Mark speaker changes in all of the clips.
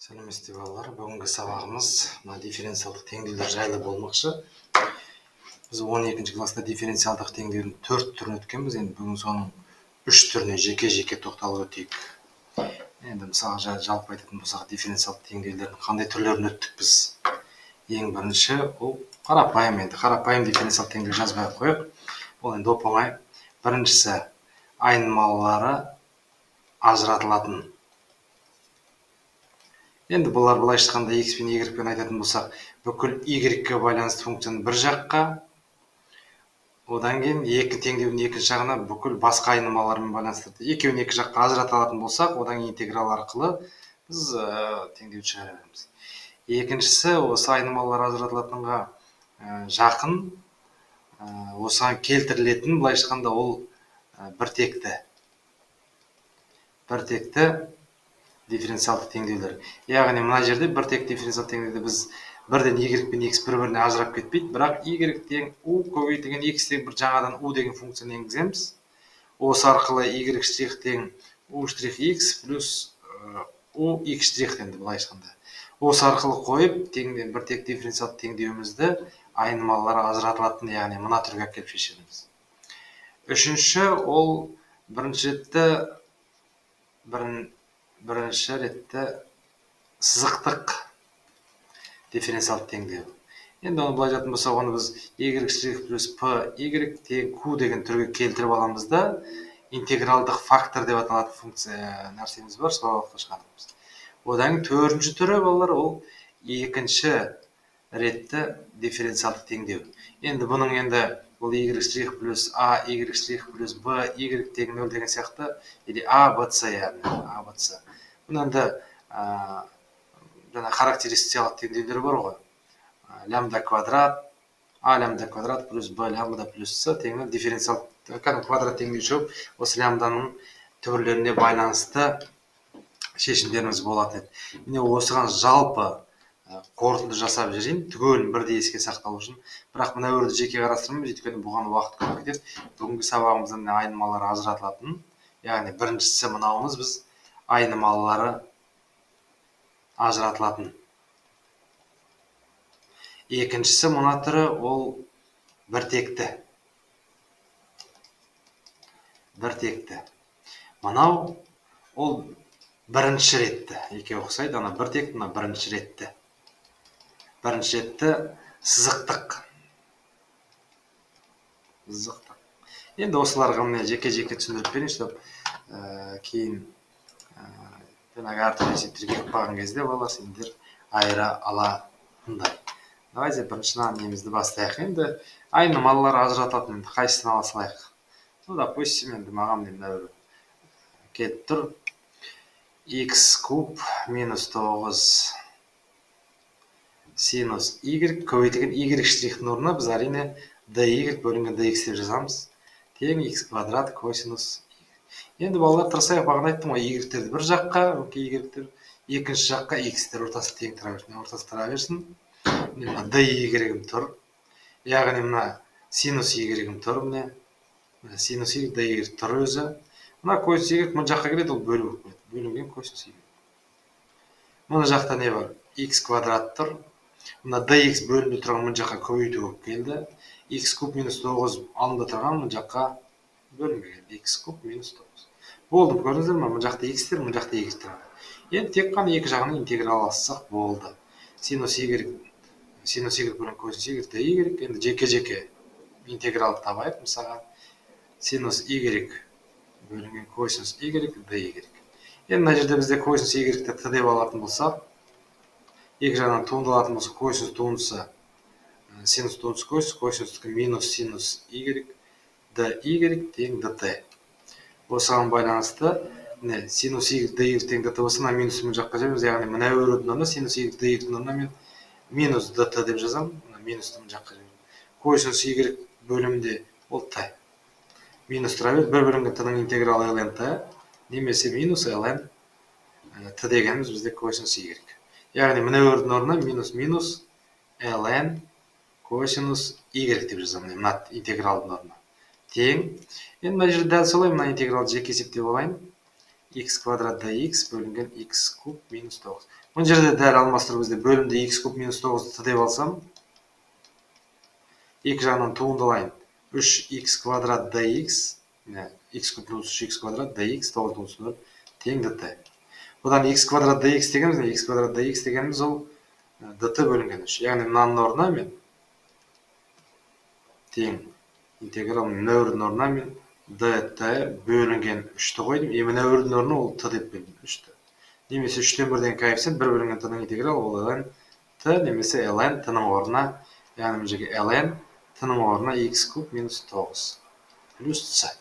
Speaker 1: Сәлеметсіздер, балалар! Бүгінгі сабағымыз мына дифференциалдық теңдеулер жайлы болмақшы. Біз 12 класста дифференциалдық теңдеудің төрт түрін өткенбіз. Енді бүгін соның үш түріне жеке-жеке тоқталып өтейік. Енді мысалы, жалпы айтатын болсақ, дифференциалдық теңдеулердің қандай түрлерін өттік біз? Ең бірінші ол қарапайым, енді қарапайым дифференциалдық теңдеу жазбай ақ қояйық. Ол енді оп оңай. Біріншісі айнымалылары ажыратылатын. Енді бұлар былайша айтқанда x пен y-пен айтатын болсақ, бүкіл y-ке байланысты функцияны бір жаққа, одан кейін екі теңдеудің екінші жағына бүкіл басқа айнымалармен байланыстырды. Екеуін екі жаққа ажырата алатын болсақ, одан кейін интеграл арқылы біз теңдеуді шығара береміз. Екіншісі осы айнымалалар ажыратылатынға жақын, осыған келтірілетін, былайша айтқанда, ол біртекті. Біртекті дифференциалдық теңдеулер. Яғни мына жерде бір текті дифференциалдық теңдеуде біз бірден y пен x бір-біріне ажырап кетпейді, бірақ y тең u көбейтілген x тең бір жаңадан u деген функцияны енгіземіз. Осы арқылы y штрих тең u штрих x плюс u x штрих енді былайша айтқанда. Осы арқылы қойып теңден бір текті дифференциалдық теңдеуімізді айнымалылар ажыратылатын, яғни мына түрге әкеліп шешеміз. Үшінші ол бірінші ретті сызықтық дифференциалдық теңдеу. Енді оны былай айтатын болсақ, оны біз y штрих плюс p y тең q деген түрге келтіріп аламыз да, интегралдық фактор деп аталатын функция нәрсеміз бар, сол арқылы шығарамыз. Одан кейін төртінші түрі, балалар, ол екінші ретті дифференциалдық теңдеу. Енді бұның енді бұл y штрих плюс a y штрих плюс b y тең 0 деген сияқты, или a b c, яғни a b c. Бұның енді жаңа характеристикалық теңдеулер бар ғой. Лямбда квадрат, а лямбда квадрат плюс b лямбда плюс c тең 0 дифференциал кәдімгі квадрат теңдеу шығып, осы лямбданың түбірлеріне байланысты шешімдеріміз болатын еді. Міне осыған жалпы қорытынды жасап жіберейін, түгелін бірдей еске сақталу үшін. Бірақ мына өрді жеке қарастырмаймыз, өйткені бұған уақыт көп кетеді. Бүгінгі сабағымызда міне айнымалары ажыратылатын, яғни біріншісі мынауымыз біз айнымалылары ажыратылатын. Екіншісі мына түрі ол біртекті. Біртекті. Мынау ол бірінші ретті. Екеуі ұқсайды, ана біртекті, мына бірінші ретті. Бірінші ретті сызықтық. Сызықтық. Енді осыларға міне жеке-жеке түсіндіріп берейін, чтобы кейін жаңағы әртүрлі есептерге келіп қалған кезде балалар сендер айыра алатындай. Давайте бірінші мына немізді бастайық. Енді айнымалылар ажыратылатын, енді қайсысын ала салайық? Ну, допустим, енді маған мына бір келіп тұр. X куб минус 9 синус y көбейтілген y штрихтің орнына біз әрине dy бөлінген dx деп жазамыз. Тең x квадрат косинус y. Енді балалар тырысайық, бағана айттым ғой, y-терді бір жаққа, окей, y-тер екінші жаққа, x-тер ортасы тең тұра берсін, ортасы тұра берсін. Міне мына dy-ім тұр. Яғни мына синус y-ім тұр, міне. Мына синус y, dy тұр өзі. Мына косинус y мына жаққа келеді, ол бөлу болып келеді. Бөлінген косинус y. Мына жақта не бар? X квадрат тұр. Мына dx бөлінді тұрған мына жаққа көбейту болып келді. X куб минус 9 алында тұрған мына жаққа бөлінбеген келді. X куб минус 9. Болды, көрдіңіздер ме? Мына жақта x-тер, мына жақта y тұрады. Енді тек қана екі жағынан интеграл алсақ болды. Синус y, синус y бөлінген косинус y dy. Енді жеке-жеке интегралды табайық. Мысалға, синус y бөлінген косинус y dy. Енді мына жерде бізде косинус y-ті t деп алатын болсақ, екі жағынан туындалатын болса, косинус туындысы, синус туындысы косинус, косинустікі минус синус y dy тең dt. Осыған байланысты міне синус y dy тең dt болса, мына минус мына жаққа жібереміз, яғни мына өрдің орнына синус y dy-дің орнына мен минус dt деп жазамын, мына минусты мына жаққа жіберемін. Косинус y бөлімінде ол t. Минус тұра береді, бір бөлінген t-ның интегралы ln t немесе минус ln t дегеніміз бізде косинус y. Яғни мына өрдің орнына минус минус ln косинус y деп жазамын, мына интегралдың орнына. Тең. Енді мына жерде дәл солай мына интегралды жеке есептеп алайын. X квадрат dx бөлінген x куб минус 9. Мына жерде дәл алмастыру кезде бөлімді x куб минус 9-ды t деп алсам, екі жағынан туындылайын. 3x квадрат dx, міне x куб минус 3x квадрат dx 9 минус 0 тең dt. Бұдан x квадрат dx дегеніміз, x квадрат dx дегеніміз ол dt бөлінген 3. Яғни мынаның орнына мен тең интеграл мына орнына мен dt бөлінген 3-ті қойдым. И мына орнына ол t деп бөлдім, 3-ті. Немесе 3-тен 1-ден коэффициент 1 бөлінген t-ның интегралы ол ln t, немесе ln t-ның орнына, яғни мына жерге ln t-ның орнына x куб минус 9 плюс c.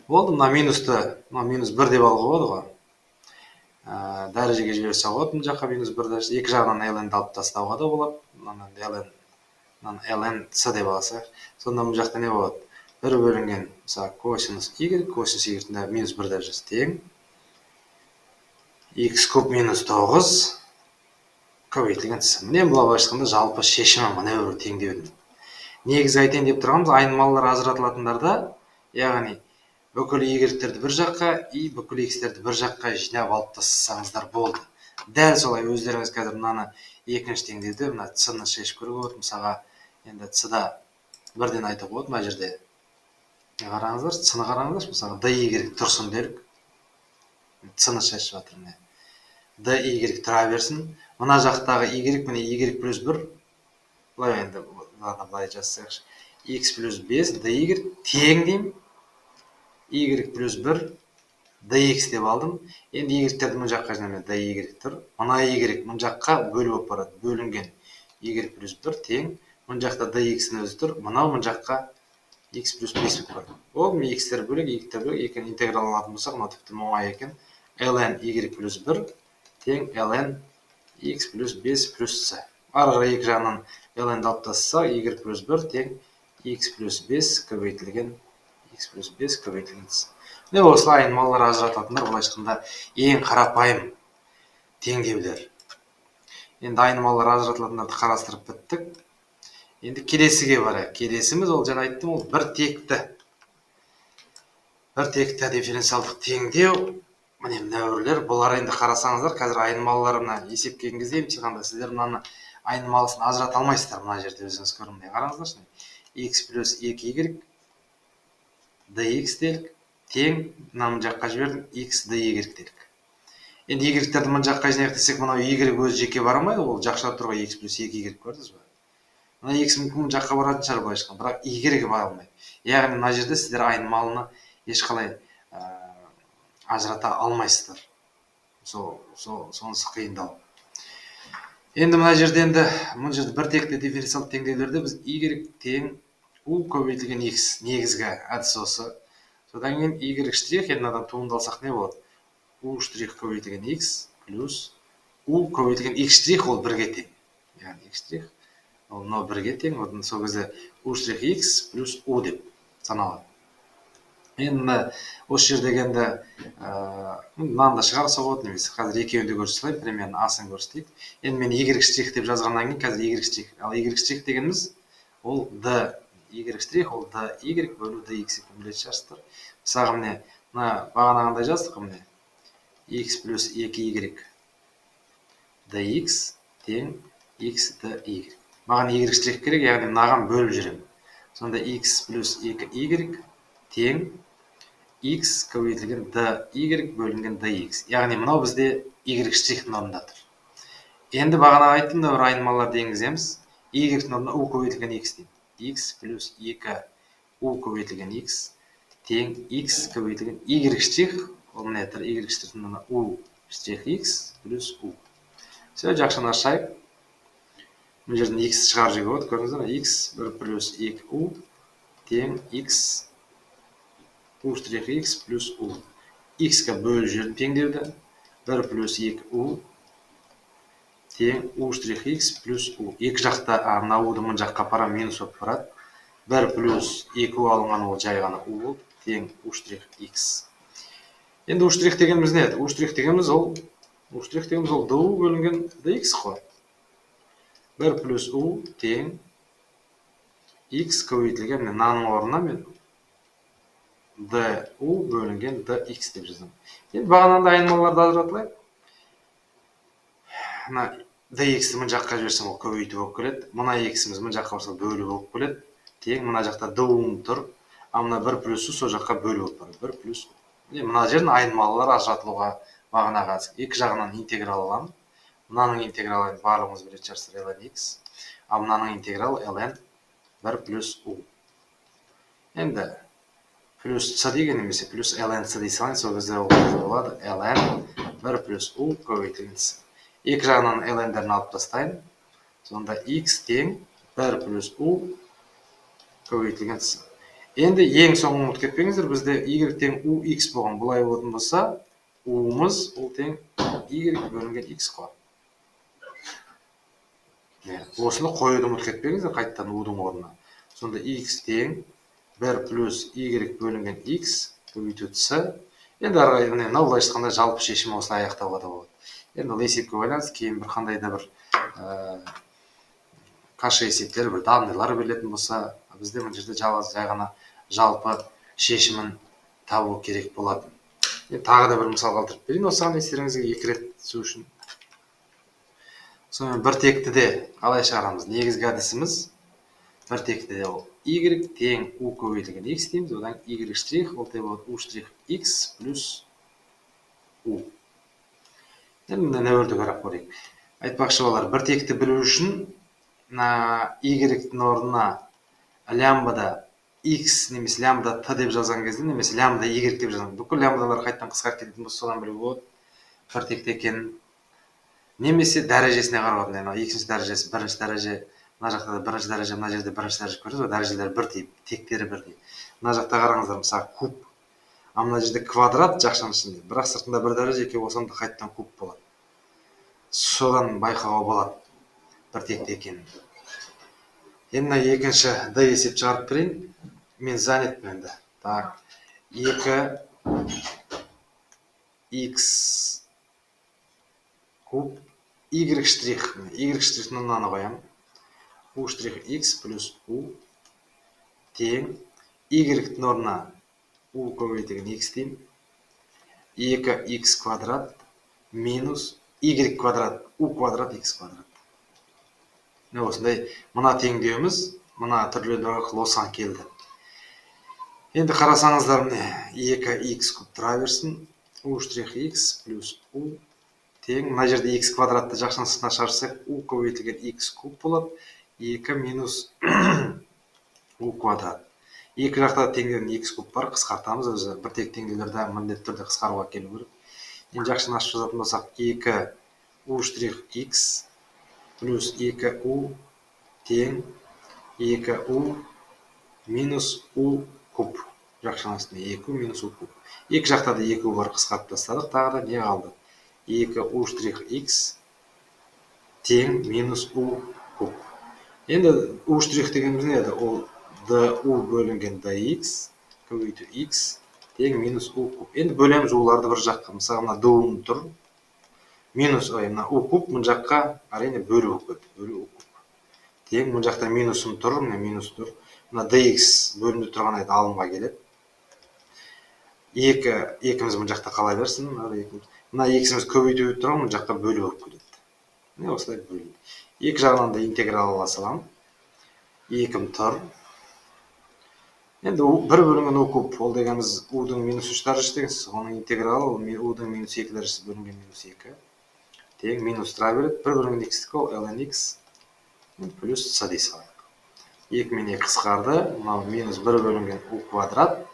Speaker 1: Болды, мына минусты, мына минус 1 деп алуға болады ғой. Дәрежеге жіберсе болады, мына жаққа минус 1 дәрежеге. Екі жағынан ln-ді алып тастауға да болады. Мынаны ln, мынаны ln c деп алсақ, сонда мына жақта не болады? 1 бөлінген, мысалы, косинус y, косинус y-тің минус 1 дәрежесі тең x куб минус 9 көбейтілген c. Міне былай айтқанда жалпы шешімі мына бір теңдеудің. Негізі айтайын деп тұрғанымыз айнымалылар ажыратылатындарда, яғни бүкіл y-терді бір жаққа и бүкіл x-терді бір жаққа жинап алып тастасаңыздар болды. Дәл солай өздеріңіз қазір мынаны екінші теңдеуді, мына c-ны шешіп көруге болады. Мысалға, енді c-да бірден айтуға болады мына жерде. Қараңыздар, c-ны қараңыздар, мысалға dy тұрсын делік. C-ны шешіп жатыр міне. Dy тұра берсін. Мына жақтағы y, міне y плюс 1. Былай енді, ладно, былай жазсақшы. X плюс 5 dy тең деймін. Y плюс 1 dx деп алдым. Енді y-терді мына жаққа жинаймын. Dy тұр. Мына y мына жаққа бөліп алып барады. Бөлінген y плюс 1 тең. Мына жақта dx-ның өзі тұр. Мынау мына жаққа x плюс 5 болып барады. Ол x-тер бөлек, y-тер бөлек. Екінің интеграл алатын болсақ, мынау тіпті оңай екен. Ln y плюс 1 тең ln x плюс 5 плюс c. Ары қарай екі жағынан ln-ді алып тастасақ, y плюс 1 тең x плюс 5 көбейтілген x плюс 5 көбейтілген c. Міне осылай айнымалылар ажырататындар, былайша айтқанда, ең қарапайым теңдеулер. Енді айнымалылар ажыратылатындарды қарастырып біттік. Енді келесіге барайық. Келесіміз ол жаңа айттым, ол бір текті. Бір текті дифференциалдық теңдеу. Міне мына бұлар енді қарасаңыздар, қазір айнымалылар мына есеп келген кезде емтиханда сіздер мынаны айнымалысын ажырата алмайсыздар. Мына жерде өзіңіз көріңдер, қараңыздаршы. X плюс 2y dx делік тең, мына жаққа жібердім, x dy делік. Енді y-терді мына жаққа жинайық десек, мынау y өзі жеке бара алмайды, ол жақшада тұр ғой, x плюс 2y, көрдіңіз бе? Мына x мүмкін мына жаққа баратын шығар былайша айтқанда, бірақ y бара алмайды. Яғни мына жерде сіздер айнымалыны ешқалай ажырата алмайсыздар. Сонысы қиындау. Енді мына жерде енді мына жерде бір текті дифференциалдық теңдеулерде біз y тең u көбейтілген x, негізгі әдіс осы. Содан кейін y штрих, енді мынадан туынды алсақ не болады? U штрих көбейтілген x плюс u көбейтілген x штрих ол бірге тең. Яғни x штрих ол мынау бірге тең, одан сол кезде u штрих x плюс u деп саналады. Енді осы жердегі енді мынаны да шығарса болады, немесе қазір екеуін де көрсете салайын, примерно асын көрсетейік. Енді мен y штрих деп жазғаннан кейін қазір y штрих, ал y штрих дегеніміз ол d, y штрих ол d y бөлу dx екенін білетін шығарсыздар. Мысалға міне мына бағанағындай жаздық міне x плюс 2y dx тең x dy. Маған y штрих керек, яғни мынаған бөліп жүремін. Сонда x плюс 2y тең x көбейтілген dy бөлінген dx. Яғни мынау бізде y штрихтің орнында тұр. Енді бағана айттым да, бір айнымалыларды енгіземіз. Y-тің орнына u көбейтілген x деймін. X плюс 2 u көбейтілген x тең x көбейтілген y штрих, ол міне тұр, y штрихтің орнына u штрих x плюс u. Все, жақшаны ашайық. Мына жерден x шығарып жіберуге болады, көрдіңіздер ме? X 1 плюс 2 u тең x u штрих x плюс u. X-ке бөліп жібердім теңдеуді. 1 плюс 2 u тең u штрих x плюс u. Екі жақта мына u-ды мына жаққа апарамын, минус болып барады. 1 плюс 2 u алынған ол жай ғана u болды, тең u штрих x. Енді u штрих дегеніміз не еді? U штрих дегеніміз ол u штрих дегеніміз ол du бөлінген dx қой. 1 плюс u тең x көбейтілген міне мынаның орнына мен du бөлінген dx деп жазамын. Енді бағанағыдай айнымалыларды ажыратылайық. Мына dx-ті мына жаққа жіберсем, ол көбейту болып келеді. Мына x-іміз мына жаққа барса, бөлу болып келеді. Тең мына жақта du-м тұр, а мына 1 плюс u сол жаққа бөлу болып барады. 1 плюс u. Мына жерден айнымалылар ажыратылуға бағанағы екі жағынан интеграл аламын. Мынаның интегралы енді барлығымыз білетін шығарсыздар, ln x, а мынаның интегралы ln 1 плюс u. Енді плюс c деген немесе плюс ln c дей салайын, сол кезде ол болады ln 1 плюс u көбейтілген c. Екі жағынан ln-дерін алып тастайын. Сонда x тең 1 плюс u көбейтілген c. Енді ең соңын ұмытып кетпеңіздер, бізде y тең ux болған. Бұлай болатын болса, u-мыз ол тең y бөлінген x қой. Осыны қоюды ұмытып кетпеңіздер қайтадан u-дың орнына. Сонда x тең 1 плюс y бөлінген x көбейту c. Енді ары қарай міне мынау былайша айтқанда жалпы шешім осылай аяқтауға да болады. Енді ол есепке байланысты кейін бір қандай да бір каша есептері, бір данныйлар берілетін болса, бізде мына жерде жалғыз жай ғана жалпы шешімін табу керек болатын. Енді тағы да бір мысал қалдырып берейін осыған естеріңізге екі рет түсу үшін. Сонымен бір тектіде қалай шығарамыз? Негізгі әдісіміз бір тектіде ол y тең u көбейтілген x дейміз, одан y штрих ол тең болады u штрих x плюс u. Енді мына нәуірді қарап көрейік. Айтпақшы балалар, бір текті білу үшін мына y-тің орнына лямбда x немесе лямбда t деп жазған кезде, немесе лямбда y деп жазған, бүкіл лямбдалар қайтадан қысқарып кететін болса, содан білуге болады бір текті екенін. Немесе дәрежесіне қарап, мына екінші дәрежесі бірінші дәреже, мына жақта да бірінші дәреже, мына жерде бірінші дәреже, көрдіңіз ба, дәрежелері бірдей, тектері бірдей. Мына жақта қараңыздар, мысалы куб, а мына жерде квадрат жақшаның ішінде, бірақ сыртында бір дәреже, екеуі қосқанда қайтадан куб болады. Содан байқауға болады бір текті екенін. Енді мына екінші д есеп шығарып берейін. Мен занятпын енді. Так, 2 x куб y штрих, y штрихтің мынаны қоямын. U штрих x плюс u тең y-тің орнына u көбейтілген x деймін. 2x квадрат минус y квадрат u квадрат x квадрат. Міне осындай мына теңдеуіміз мына түрлендіру арқылы осыған келді. Енді қарасаңыздар, міне 2x куб тұра берсін, u штрих x плюс u тең мына жерде x квадратты жақшаның сыртына шығарсақ, u көбейтілген x куб болады, 2 минус u квадрат. Екі жақта теңдеудің x куб бар, қысқартамыз. Өзі бір тек теңдеулерді міндетті түрде қысқаруға келу керек. Енді жақшаны ашып жазатын болсақ, 2 u штрих x плюс 2 u тең 2 u минус u куб. Жақшаның астында 2 u минус u куб. Екі жақта да 2 u бар, қысқартып тастадық. Тағы да не қалды? 2 u штрих x тең минус u куб. Енді u штрих дегеніміз не еді? Ол du бөлінген dx көбейту x тең минус u куб. Енді бөлеміз u-ларды бір жаққа. Мысалы, мына du тұр. Минус, ой, мына u куб мына жаққа әрине бөлу болып кетті. Бөлу u куб. Тең мына жақта минусым тұр, мына минус тұр. Мына dx бөлімде тұрған еді, алымға келеді. Екі, екіміз мына жақта қала берсін. Мына x-іміз көбейту тұр, мына жаққа бөлу болып келеді. Міне осылай бөлінді. Екі жағынан да интеграл ала саламын. Екім тұр. Енді бір бөлінген u куб, ол дегеніміз u-дың минус 3 дәрежесі деген сөз. Оның интегралы ол u-дың минус 2 дәрежесі бөлінген минус 2. Тең минус тұра береді. Бір бөлінген x-тікі ол ln x плюс c дей салайық. 2 мен 2 қысқарды. Мынау минус 1 бөлінген u квадрат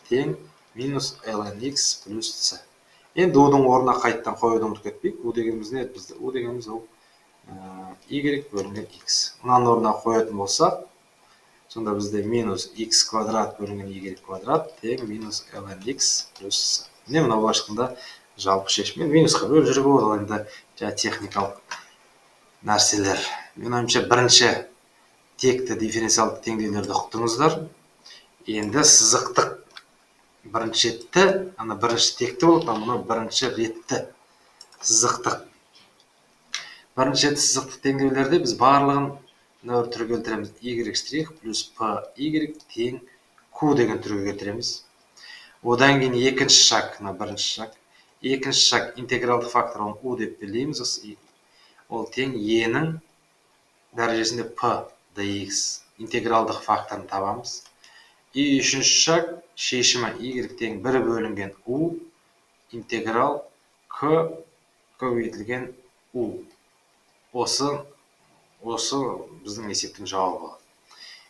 Speaker 1: тең минус ln x плюс c. Енді u-дың орнына қайтадан қоюды ұмытып кетпейік. U дегеніміз не еді бізде? U дегеніміз ол y бөлінген x. Мынаның орнына қоятын болсақ, сонда бізде минус x квадрат бөлінген y квадрат тең минус ln x плюс c. Міне мынау былайша айтқанда жалпы шешім. Енді минусқа бөліп жүруге болады, ол енді жаңа техникалық нәрселер. Менің ойымша, бірінші текті дифференциалдық теңдеулерді ұқтыңыздар. Енді сызықтық бірінші ретті, ана бірінші текті болады, ал мынау бірінші ретті сызықтық. Бірінші ретті сызықтық теңдеулерде біз барлығын мына бір түрге келтіреміз. Y штрих плюс p y тең q деген түрге келтіреміз. Одан кейін екінші шаг, мына бірінші шаг. Екінші шаг интегралдық фактор, оны u деп белгілейміз. Ол тең e-нің дәрежесінде p dx интегралдық факторын табамыз. И үшінші шаг шешімі y тең 1 бөлінген u интеграл k көбейтілген u. Осы біздің есептің жауабы болады.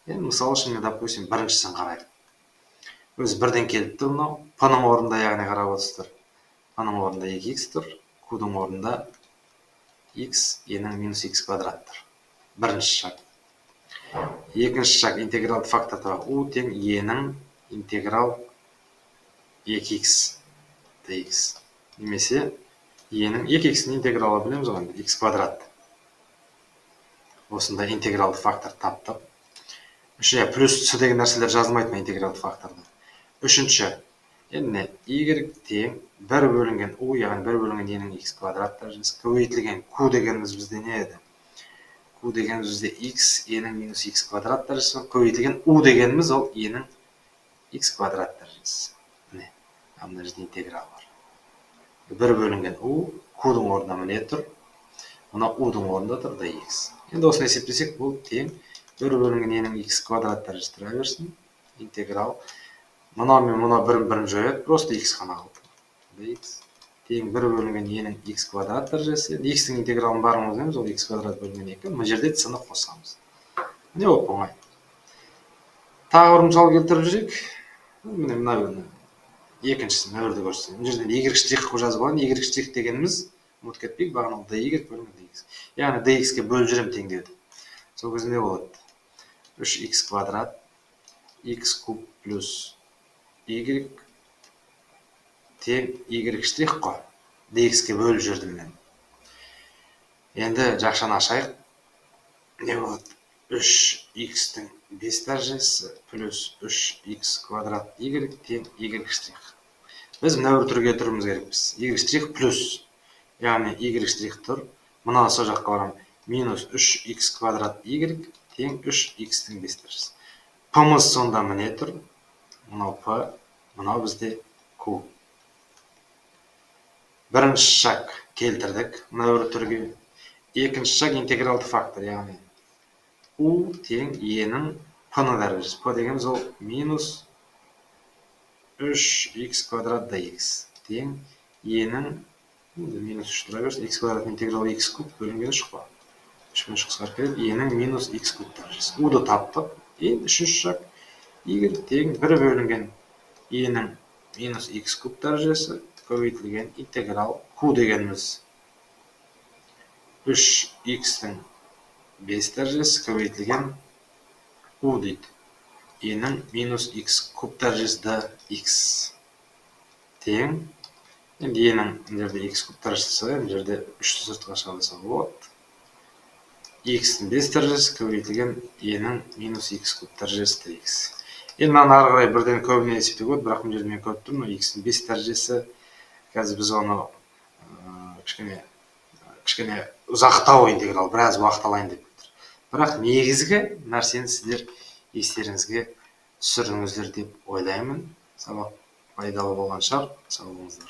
Speaker 1: Енді мысалы үшін, допустим, біріншісін қарайық. Өзі бірден келіп тұр мынау. P-ның орнында, яғни қарап отырсыздар. P-ның орнында 2x тұр, Q-дің орнында x e-нің минус x квадрат тұр. Бірінші шаг. Екінші шаг интегралды фактор табақ. U тең e-нің интеграл 2x dx. Немесе e-нің 2x-ның интегралы білеміз ғой, x квадрат. Осындай интегралды фактор таптық. Үшінші, плюс c деген нәрселер жазылмайды интегралды факторда. Үшінші, енді y тең 1 бөлінген u, яғни 1 бөлінген e-нің x квадрат дәрежесі көбейтілген q дегеніміз бізде не еді? Q дегеніміз бізде x e-нің минус x квадрат дәрежесі көбейтілген u дегеніміз ол e-нің x квадрат дәрежесі. Міне, мына жерде интеграл бар. 1 бөлінген u, q-дің орнында міне тұр. Мына u-дің орнында тұр dx. Енді осыны есептесек, бұл тең 1 бөлінген e-нің x квадрат дәрежесі тұра берсін. Интеграл. Мынау мен мынау бірін-бірін жояды, просто x қана қалды. Dx тең 1 бөлінген e-нің x квадрат дәрежесі. X-тің интегралын барлығымыз білеміз, ол x квадрат бөлінген 2. Мына жерде c-ні қосамыз. Міне, оп оңай. Тағы бір мысал келтіріп жіберейік. Міне, мына екіншісін мына жерде көрсетейін. Мына жерден y штрих қылып жазып алайын. Y штрих дегеніміз, ұмытып кетпейік, бағана dy бөлінген dx. Яғни dx-ке бөліп жіберемін теңдеуді. Сол кезде не болады? 3x квадрат x куб плюс y тең y штрих қой. Dx-ке бөліп жібердім мен. Енді жақшаны ашайық. Не болады? 3x-тің 5 дәрежесі плюс 3x квадрат y тең y штрих. Біз мына бір түрге келтіруіміз керекпіз. Y штрих плюс, яғни y штрих тұр. Мына сол жаққа барамын. Минус 3x квадрат y тең 3x-тің 5 дәрежесі. P-мыз сонда міне тұр. Мынау P, мынау бізде Q. Бірінші шаг келтірдік мына бір түрге. Екінші шаг интегралды фактор, яғни U тең E-нің P-ның дәрежесі. P дегеніміз ол минус 3x квадрат dx тең E-нің минус 3 тұра берсін, x квадрат интегралы x куб бөлінген 3 қой. 3 пен 3 қысқарып кетеді, E-нің минус x куб дәрежесі. U-ды таптық. Енді үшінші шаг y тең 1 бөлінген E-нің минус x куб дәрежесі көбейтілген интеграл Q дегеніміз 3x-тің 5 дәрежесі көбейтілген U дейді. E-нің минус x куб дәрежесі dx тең. Енді E-нің мына жерде x куб дәрежесі, мына жерде 3-ті сыртқа шығара салуға болады. X-тің 5 дәрежесі көбейтілген E-нің минус x куб дәрежесі dx. Енді мынаны ары қарай бірден көбіне есептеуге болады, бірақ мына жерде мен көріп тұрмын, x-тің 5 дәрежесі. Қазір біз оны кішкене ұзақтау интеграл, біраз уақыт алайын деп тұр. Бірақ негізгі нәрсені сіздер естеріңізге түсірдіңіздер деп ойлаймын. Сабақ пайдалы болған шығар. Сау болыңыздар.